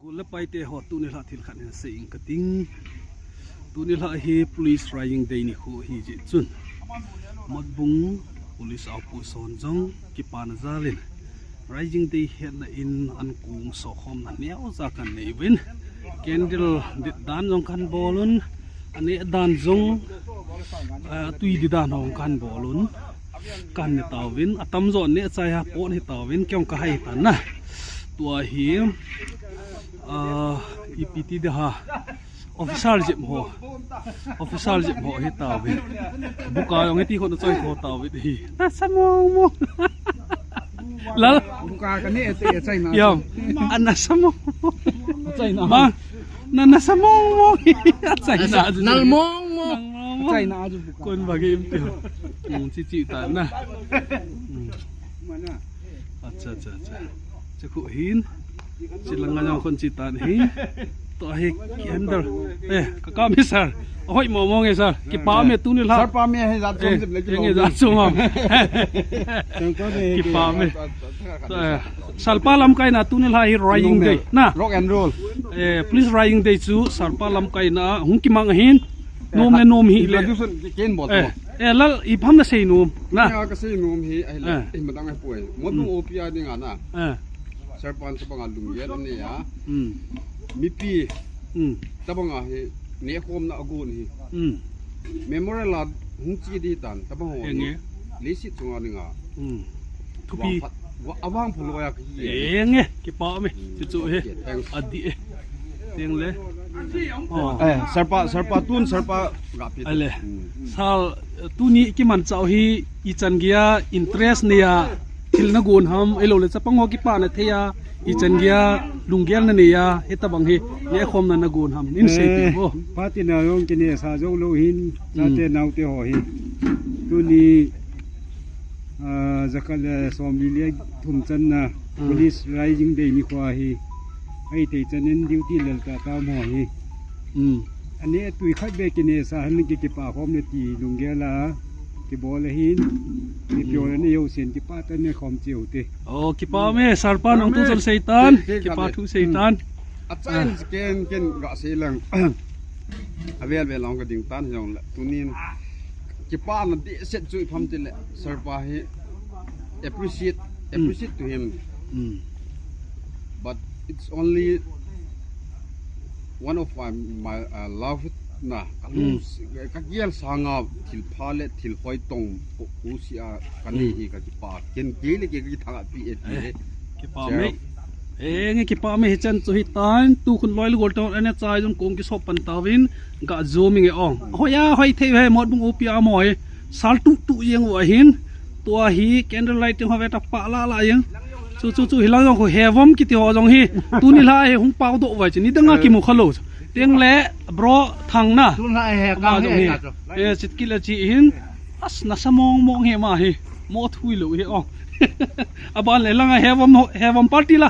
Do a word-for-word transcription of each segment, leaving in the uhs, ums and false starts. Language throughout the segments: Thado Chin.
Ule paite ho, tuni lha thil khat hin sei ing kating. Tuni lha hi Police Rising Day nikho hi jeh chun, Motbung Police Outpost hon jong kipana jal in Rising Day hetna in an kong sokhomna neocha kan nei uvin, candle det dan jong kan bol un, aneh dan jong, ah, tui det dan jong kan bol un, kan ne tauvin, atamjo neh chai a pon hi tauvin, kei jong ka hai tan na. Tua hi, ah, ipi ti ding ham. Officer jep ho. Officer jep ho hi tauvin. Buka jong hiti khon a choi kho tauvin hi. Nasa mong mong. Lal. Buka ka neh te, achaina. Yom. Anasa mong mong. Achaina. Ma. Na, nasa mong mong. Achaina. Nal mong mong. Nal mong mong. Achaina aju buka. Kon bagi im ti ho. Hmm, chi chi ta na. Hmm. Acha, acha, acha. Che khu hin. Chi langa jong kon chi tan hi. Tua hi candle. Eh, ka kam hi sir. Hoi mong mong e sir. Kipa me tuni lha. Sir pa me hi jat chom jep le ki. Nge jat chom am. Kipa me. Eh, Salpa lamkaina tuni lha hi Rising Day na. Rock and roll. Eh, Police Rising Day chu Salpa lamkaina hung kimang ahin. Nom le nom hi le. Introduction ken bol. Eh, eh, Lal, ipi ham na sei nom na. Ka sei nom hi, ahi le. Eh. Imadang ahi poi. Motbung O P a dinga na. Eh. Sir pan tabanga lunggel anei a. Hmm. Mipi. Hmm. Tabanga hi nekhomna agon hi. Hmm. Memorial a hung che ding tan tabang ho hi. Enge. Leiset chunga dinga. Hmm. Thupi. Vangphat, va-, avangphat loi a kahi. Enge, kipa me. Hmm. Chu chu he. Okay, thanks. Adih e. Teng le. Oh. Eh, Sir pa, Sir pa tun, Sir pa ga pi. Ale. Hmm. Sir, tuni kimanchah u hi ichan geiya interest neiya thil na gon ham, ahilou le chapang ho kipana theiya ichan geiya lunggel na neiya, hitabang hi nekhomna na gon ham, in sei ti vo. Eh, phatina jong kinehsah jou lou hin, hmm, chate naote ho hi. Tuni, ah, jakhat le somli le thum channa, hmm, Police Rising Day nikho hi. Ahithei chan in duty lel tah tah um ho hi. Hmm. Aneh tui khat beh kinehsah hen kipa khom le ti lunggel a kibol ahin. Kipa le ne jousen kipa tah in nekhom cheh u te. Oh, kipa me, Sir pa nang thu jong sei tan, kipa thu sei tan. Achaina ken, ken ga sei leng. Avel vel a hung ka ding tan jong le. Tunin kipana dehset chu ipi ham ti le, Sir pa hi appreciate, appreciate to him. Mm. But it's only one of my, my, uh, love na. Ka lung, ka gel sanga thil pha le thil hoi tong ko, ko si a ka nei hi ka kipa. Ken kei le kei ka kithang a pi e ti e. Kipa me. Eh, nge kipa me hichan chu hitan, tu khun loi le gol tong aneh chai jong kong kisop pan tauvin, ga jom inge ong. Hoiya, hoi thei he, Motbung O P a mo he. Sal tu tu jeng u ahin. Tua hi candle lighting ho ve ta pa la la jeng. Chu chu chu hilang jong khu hevom kiti ho jong hi. Tuni lha hi hung pao doh vai chu ni danga kimu kha lou. Teng le bro Thang na. Tun lha he ka he ka chu. Eh, chit kila chi hin. As nasa mong mong he ma hi. Mo thui lou he ong. Aban le langa hevom, hevom party la.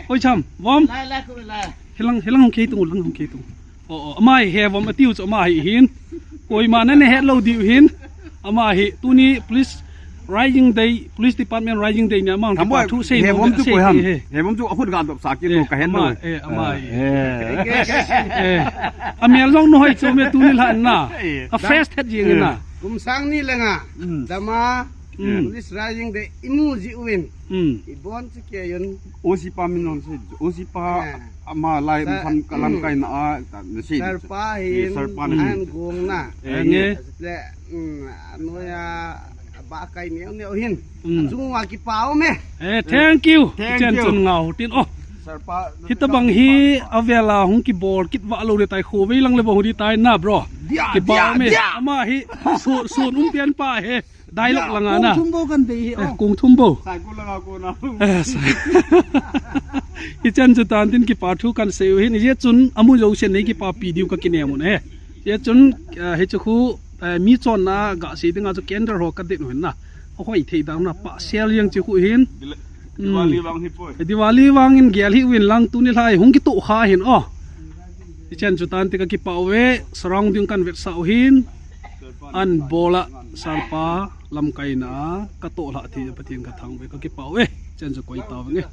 Hoi cham, vom. Lai lai khu lai. Hilang, hilang hung kei tung, lang hung kei tung. Oh, oh, ama hi hevom atiu chu ama hi hin. Koima na ne het lou diu hin. Ama hi tuni Police Rising Day, Police Department Rising Day ni ama hung kipa thu sei nom. Hevom chu koi ham? Hevom chu akhut ga dop sa kin no ka het lou. Eh, ama hi. Eh. Eh. Amel jong no hoi chu me tuni lha na. A fresh thet jing na. Kum sang ni le nga. Dama. Police Rising Day imu ji uvin. Ibon chu kei un. O C pa min hon sei. O C pa ama lai phan ka lamkaina a ta na sei. Sir pa hin. Sir pa na hin. An gong na. Eh, nge. Le, mm, anoiya ba kai neo neo hin. Chunga kipa um e. Eh, thank you. Thank you. Chen chun ngau tin. Oh. Sir pa. Hitabang hi avela hung kibol kit va lou le tai kho vei lang le bang hu di tai na, bro. Dia, kipa dia, um e. Dia. Ama hi su, sun um pian pa he. Dialogue langa na. Kong thum bou kan bei hi, oh. Kong thum bou. Sai ko langa ko na. Eh, sai. Hichan chu tan tin kipa thu kan sei u hin, hijeh chun amu jousen nei kipapi diu ka kinem un e. Hijeh chun, eh, hichu khu, eh, mi chonna ga sei dinga chu candle ho ka det u hin na. Ahoi thei dan na pa sel jeng chi khu hin. Diwali vang hi poi. Diwali vang in gel hi uvin lang tuni lha hi hung kitoh kha hin, oh. Hichan chu tan te ka kipa uve, surrounding kan vetsah u hin. An bol a, Sir pa lamkaina a, ka toh lha thei Pathen ka thangvah e, ka kipa uve. Chen chu koi tauve nge.